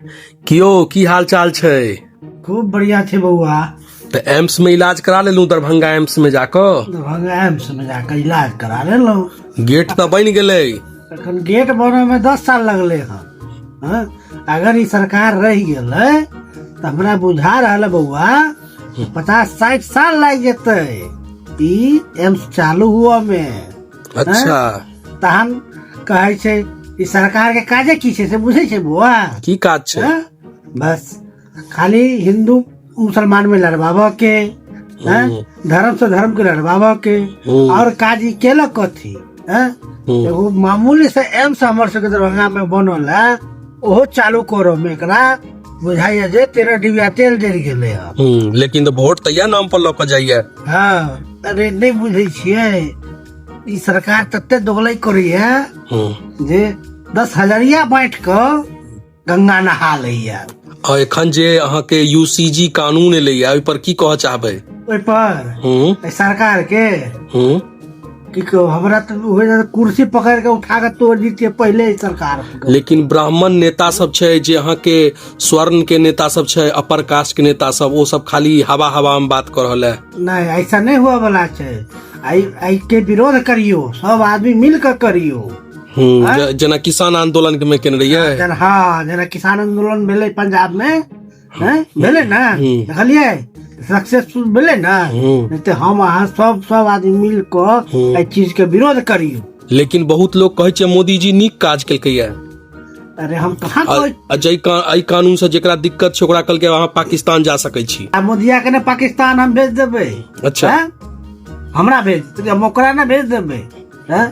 कियो की हाल चाल छै? खूब बढ़िया छै बौआ। तऽ एम्स में इलाज करा लेलहुँ, दरभंगा एम्स में जाकऽ? दरभंगा एम्स में जाकऽ इलाज करा लेलहुँ। गेट तऽ बनि गेलै। तखन गेट बनय में 10 साल लगलै हन। हँ, अगर ई सरकार रहि गेलै तऽ हमरा बुझा रहल है बौआ, 50-60 साल लागि जेतै ई एम्स चालू हुआ में। तहन कहै छै ई सरकार के काजे की छै से बुझै छै बौआ? की काज छै? हँ? बस खाली हिंदू मुसलमान में लड़बाबऽ के, हँ? धर्म से धर्म के लड़बाबऽ के। और काज ई केलक कथी? हँ? एगो मामूली से एम्स हमर सबके दरभंगा में बनल है, ओहो चालू करो में एकरा बुझाइया जे 13 डिबिया तेल जरि गेलै हन। लेकिन तऽ वोट तऽ इएह नाम पर लऽ कऽ जाइया। हँ, अरे नहि बुझै छियै, ई सरकार तते दोगलै करैया जे 10 हजरिया बाँटि कऽ गंगा नहा लैया। आ एखन जे अहाँके यूसीजी कानून एलैया, ओहि पर की कहऽ चाहबै? ओहि पर एहि सरकार के की कहू, हमरा तऽ ओहि कुर्सी पकड़ के उठा के तोड़ दितियै पहिले ई सरकार के। लेकिन ब्राह्मण नेता सब छै जे अहाँके स्वर्ण के नेता सब छै, अपर कास्ट के नेता सब, ओ सब खाली हवा हवा में बात कऽ रहल है। नहि, ऐसा नहि हुआ वाला छै। एहि के विरोध करियो, सब आदमी मिल के करियो। जेना किसान आंदोलन के में केने रहियै। हाँ, जेना किसान आंदोलन भेलै पंजाब में, हैं? भेलै ने? देखलियै, सक्सेसफुल भेलै ने? नहीं तऽ हम अहाँ सब आदमी मिल कऽ एहि चीज के विरोध करियो। लेकिन बहुत लोग कहै छै मोदी जी नीक काज केलकैया। अरे हम कहाँ कहै? आ जै एहि कानून से जेकरा दिक्कत छै ओकरा कहलकै अहाँ पाकिस्तान जा सकै छी। आ मोदिया के ने पाकिस्तान हम भेज देबै। हैं? हमरा भेज देतै, हम ओकरा ने भेज देबै। हैं?